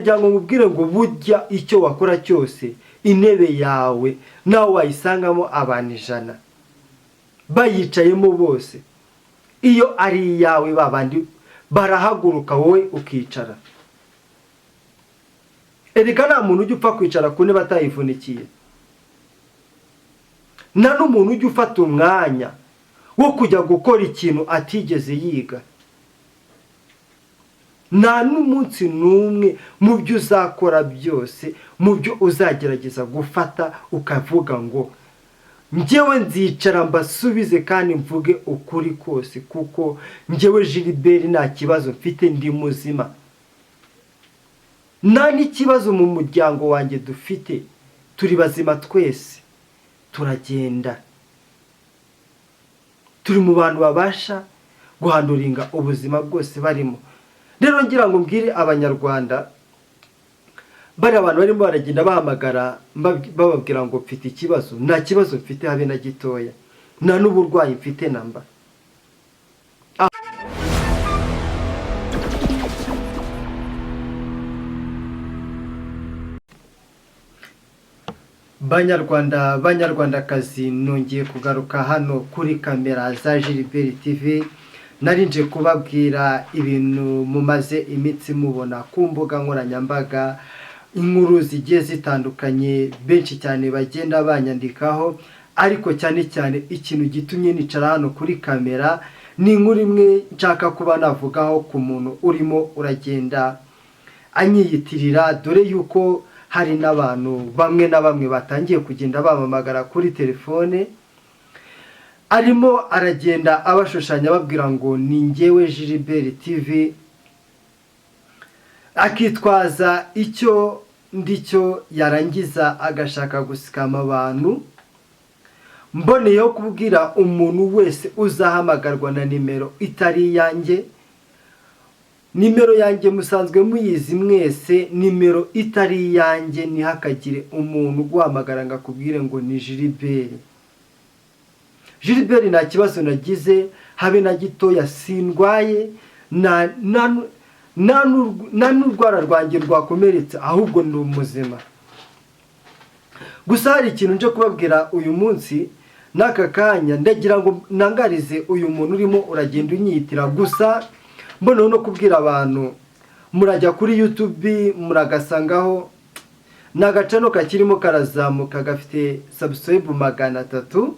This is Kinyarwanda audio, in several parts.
Ndagira ngo nkubwire ngo burya icyo wakora cyose, intebe yawe nawe wayisangamo abantu 100 bayicayemo bose, iyo ari iyawe babandi barahaguruka, wowe ukicara. Erega nta muntu ujya upfa kwicara ku ntebe atayivunikiye, nta n'umuntu ujya ufata umwanya wo kujya gukora ikintu atigeze yiga. Nta n'umunsi n'umwe mu byo uzakora byose, mu byo uzagerageza gufata ukavuga ngo njyewe nzicara mbasubize kandi mvuge ukuri kose, kuko njyewe Gilbert nta kibazo mfite, ndi muzima, nta n'ikibazo mu muryango wanjye dufite, turi bazima twese, turagenda, turi mu bantu babasha guhanduringa ubuzima bwose barimo. Rero ngira ngo mbwire Abanyarwanda, bari abantu barimo baragenda bahamagara bababwira ngo mfite ikibazo, nta kibazo mfite habe na gitoya, nta n'uburwayi mfite namba. Banyarwanda, Banyarwandakazi, nongeye kugaruka hano kuri kamera za Gilbert TV. Narinje kubabwira ibintu mumaze iminsi mubona ku mbuga nkoranyambaga, inkuru zigiye zitandukanye benshi cyane bagenda banyandikaho. Ariko cyane cyane ikintu gitumye nicara hano kuri kamera ni inkuru imwe nshaka kuba navugaho ku muntu urimo uragenda anyiyitirira, dore yuko hari n'abantu bamwe na bamwe batangiye kugenda bamamagara kuri telefone, arimo aragenda abashushanya ababwira ngo ni njyewe Gilbert TV, akitwaza icyo ndicyo, yarangiza agashaka gusikama abantu. Mboneyeho kubwira umuntu wese uzahamagarwa na nimero itari iyanjye, nimero yanjye musanzwe muyizi mwese, nimero itari iyanjye ntihakagire umuntu uguhamagara ngo akubwire ngo ni Gilbert. Gilbert nta kibazo nagize habe na gitoya, sindwaye, nta n'urwara rwanjye rwakomeretse, ahubwo ni umuzima. Gusa hari ikintu nje kubabwira uyu munsi n'aka kanya, ndagira ngo ntangarize uyu muntu urimo uragenda unyitira. Gusa mboneyeho no kubwira abantu, murajya kuri YouTube muragasangaho, ni agacano kakirimo karazamuka, gafite subscribe 300,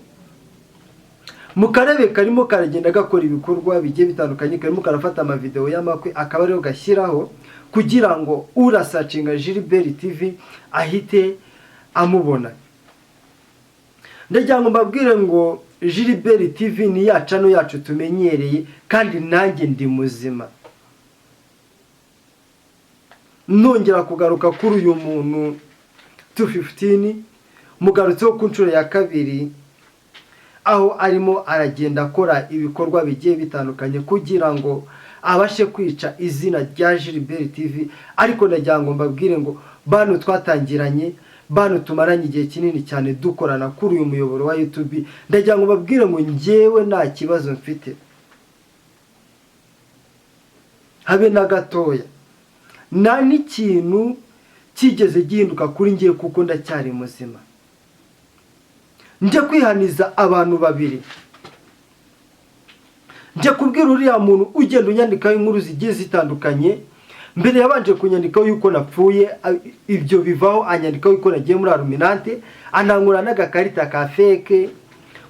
mukarebe karimo karagenda gakora ibikorwa bigiye bitandukanye, karimo karafata amavideo y'amakwe akaba ariyo gashyiraho kugira ngo urasearchinga Gilbert TV ahite amubona. Ndagira ngo mbabwire ngo Gilbert TV ni ya channel yacu tumenyereye, kandi nanjye ndi muzima. Nongera kugaruka kuri uyu muntu 215, mugarutseho ku nshuro ya kabiri, aho arimo aragenda akora ibikorwa bigiye bitandukanye kugira ngo abashe kwica izina rya Gilbert TV. Ariko ndagira ngo mbabwire ngo bantu twatangiranye, bantu tumaranye igihe kinini cyane dukorana kuri uyu muyoboro wa YouTube, ndagira ngo mbabwire ngo njyewe nta kibazo mfite habe na gatoya, nta n'ikintu kigeze gihinduka kuri njye kuko ndacyari muzima. Njye kwihaniza abantu babiri, njye kubwira uriya muntu ugenda unyandikaho inkuru zigiye zitandukanye. Mbere yabanje kunyandikaho yuko napfuye, ibyo bivaho anyandikaho yuko nagiye muri Illuminati, anankura n'agakarita ka fake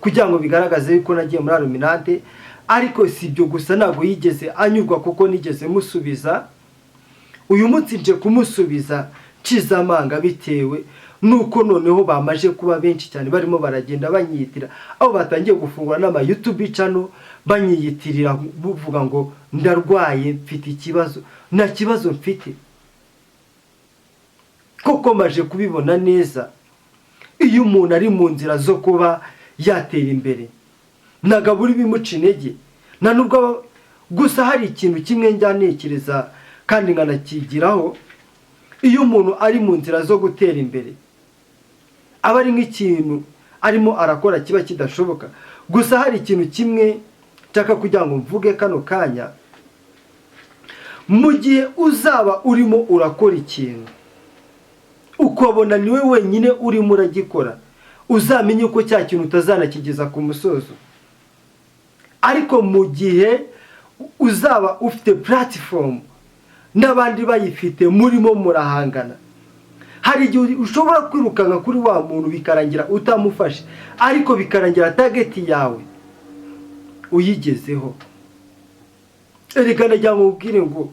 kugira ngo bigaragaze yuko nagiye muri Illuminati. Ariko si ibyo gusa, ntabwo yigeze anyurwa kuko nigeze musubiza. Uyu munsi nje kumusubiza nshize amanga, bitewe nuko noneho bamaje kuba benshi cyane barimo baragenda banyitira, aho batangiye gufungura n'ama YouTube channel banyiyitirira, buvuga ngo ndarwaye, mfite ikibazo. Nta kibazo mfite, koko maje kubibona neza. Iyo umuntu ari mu nzira zo kuba yatera imbere, ntabwo abura ibimuca intege, nta nubwo gusa hari ikintu kimwe njya ntekereza kandi nkanakigiraho: iyo umuntu ari mu nzira zo gutera imbere, aba ari nk'ikintu arimo arakora kiba kidashoboka. Gusa hari ikintu kimwe nshaka kugira ngo mvuge kano kanya. Mu gihe uzaba urimo urakora ikintu ukabona niwe wenyine urimo uragikora, uzamenye ko cya kintu utazanakigeza ku musozo. Ariko mu gihe uzaba ufite platform n'abandi bayifite, murimo murahangana, hari igihe ushobora kwirukanka kuri wa muntu bikarangira utamufashe, ariko bikarangira target yawe uyigezeho. Erega ndagira ngo mubwire ngo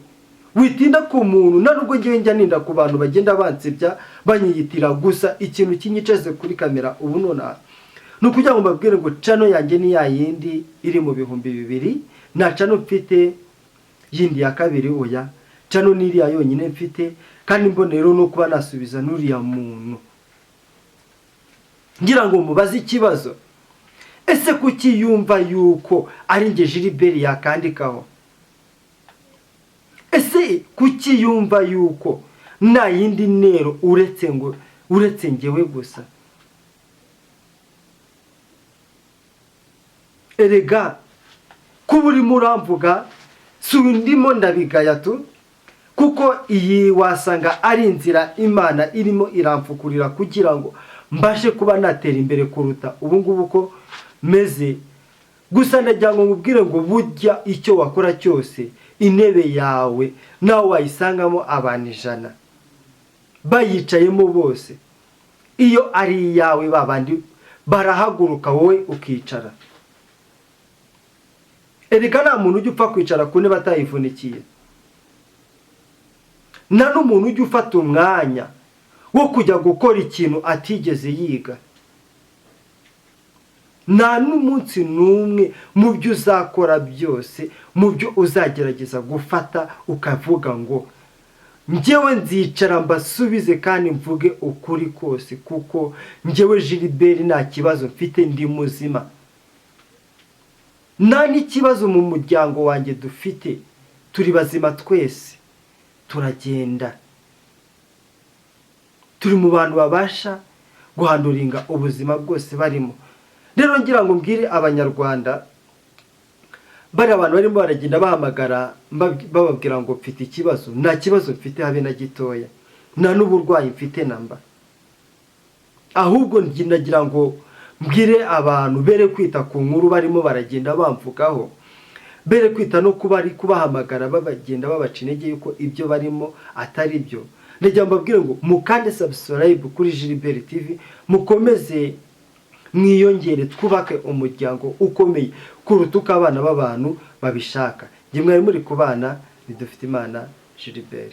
witinda ku muntu, nta nubwo ngewe njya ninda ku bantu bagenda bansebya banyiyitira. Gusa ikintu kinyicaze kuri kamera ubu nonaha ni ukugira ngo mbabwire ngo channel yanjye ni ya yindi iri mu 2000. Nta channel mfite yindi ya kabiri, oya, channel ni iriya yonyine mfite. Kandi mbonero no kuba nasubiza n'uriya muntu, ngira ngo mubaze ikibazo: ese kuki yumva yuko ari njye Gilbert yakandikaho? Ese kuki yumva yuko nta yindi ntero uretse ngewe gusa? Erega kuba urimo uramvuga si ndimo ndabigaya tu, kuko iyi wasanga ari inzira Imana irimo iramfukurira kugira ngo mbashe kuba natera imbere kuruta ubu ngubu ko meze. Gusa ndagira ngo nkubwire ngo burya icyo wakora cyose, intebe yawe nawe wayisangamo abantu 100 bayicayemo bose, iyo ari iyawe babandi barahaguruka wowe ukicara. Erega nta muntu ujya upfa kwicara ku ntebe atayivunikiye, nta n'umuntu ujya ufata umwanya wo kujya gukora ikintu atigeze yiga. Nta n'umunsi n'umwe mu byo uzakora byose, mu byo uzagerageza gufata ukavuga ngo njyewe nzicara mbasubize kandi mvuge ukuri kose, kuko njyewe Gilbert nta kibazo mfite, ndi muzima, nta n'ikibazo mu muryango wanjye dufite, turi bazima twese, turagenda, turi mu bantu babasha guhanduringa ubuzima bwose barimo. Rero ngira ngo mbwire Abanyarwanda, bari abantu barimo baragenda bahamagara bababwira ngo mfite ikibazo, nta kibazo mfite habe na gitoya, nta n'uburwayi mfite namba. Ahubwo ndagira ngo mbwire abantu bere kwita ku nkuru barimo baragenda bamvugaho, bere kwita no kuba ari kubahamagara babagenda babaca intege yuko ibyo barimo atari byo. Ndagira ngo mbabwire ngo mukande subscribe kuri Gilbert TV, mukomeze mwiyongere, twubake umuryango ukomeye kuruta uko abana b'abantu babishaka. Njye mwari muri kubana ni Dufite Imana Gilbert.